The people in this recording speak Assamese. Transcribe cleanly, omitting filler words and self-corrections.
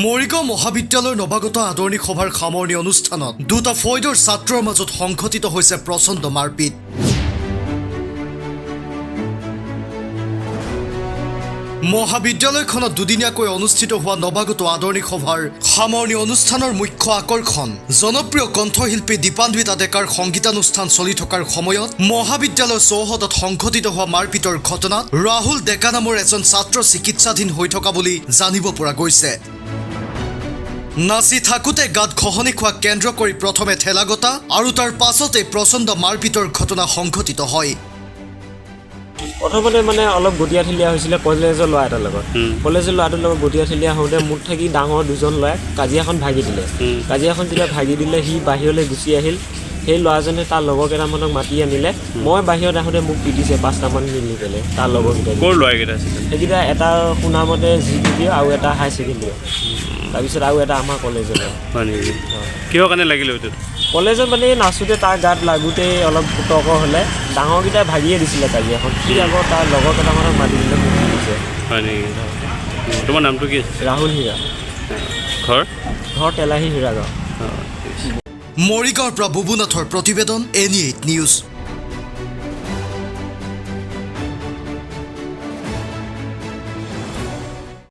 মৰিগাঁও মহাবিদ্যালয়ৰ নৱাগত আদৰণি সভাৰ সামৰণি অনুষ্ঠানত দুটা ফৈদৰ ছাত্ৰৰ মাজত সংঘটিত হৈছে প্ৰচণ্ড মাৰপিট। মহাবিদ্যালয়খনত দুদিনীয়াকৈ অনুষ্ঠিত হোৱা নৱাগত আদৰণি সভাৰ সামৰণি অনুষ্ঠানৰ মুখ্য আকৰ্ষণ জনপ্ৰিয় কণ্ঠশিল্পী দীপান্বিতা ডেকাৰ সংগীতানুষ্ঠান চলি থকাৰ সময়ত মহাবিদ্যালয় চৌহদত সংঘটিত হোৱা মাৰপিটৰ ঘটনাত ৰাহুল ডেকা নামৰ এজন ছাত্ৰ চিকিৎসাধীন হৈ থকা বুলি জানিব পৰা গৈছে। নাচি থাকোঁতে গাত ঘঁহনি খোৱা কেন্দ্ৰ কৰি প্ৰথমে ঠেলাগতা আৰু তাৰ পাছতে প্ৰচণ্ড মাৰপিটৰ ঘটনা সংঘটিত হয়। প্ৰথমতে মানে অলপ গটীয়া ঠেলীয়া হৈছিলে কলেজৰ ল'ৰা এটাৰ লগত। কলেজৰ ল'ৰাটোৰ লগত গটীয়া ঠেলীয়া হওঁতে মোক থাকি ডাঙৰ দুজন ল'ৰাই কাজিয়াখন ভাগি দিলে। কাজিয়াখন যেতিয়া ভাগি দিলে, সি বাহিৰলৈ গুচি আহিল। সেই ল'ৰাজনে তাৰ লগৰ কেইটামানক মাতি আনিলে। মই বাহিৰত আহোঁতে মোক পিটিছে পাঁচটামান মিলি পেলাই তাৰ লগৰকেইটাই। ক'ৰ ল'ৰাকেইটা আছিলে? সেইকেইটা এটা শুনামতে জি পি আৰু এটা হায়াৰ ছেকেণ্ডেৰী, তাৰপিছত আৰু এটা আমাৰ কলেজৰ। হয় নেকি? কিহৰ কাৰণে লাগিলে এইটোত? কলেজত মানে এই নাচোঁতে তাৰ গাত লাগোঁতেই অলপ তৰ্ক হ'লে ডাঙৰকেইটাই ভাগিয়ে দিছিলে কাজিয়াখন। সি আকৌ তাৰ লগৰ কেইটামানক মাতি দিলে, মোক পিটিছে। হয় নেকি? তোমাৰ নামটো কি? ৰাহুল হীৰা। ঘৰ? ঘৰ তেলাহী হীৰাগাঁও। অঁ, ঠিক আছে। মৰিগাঁৱৰ পৰা বুবুনাথৰ প্ৰতিবেদন, এন 8 নিউজ।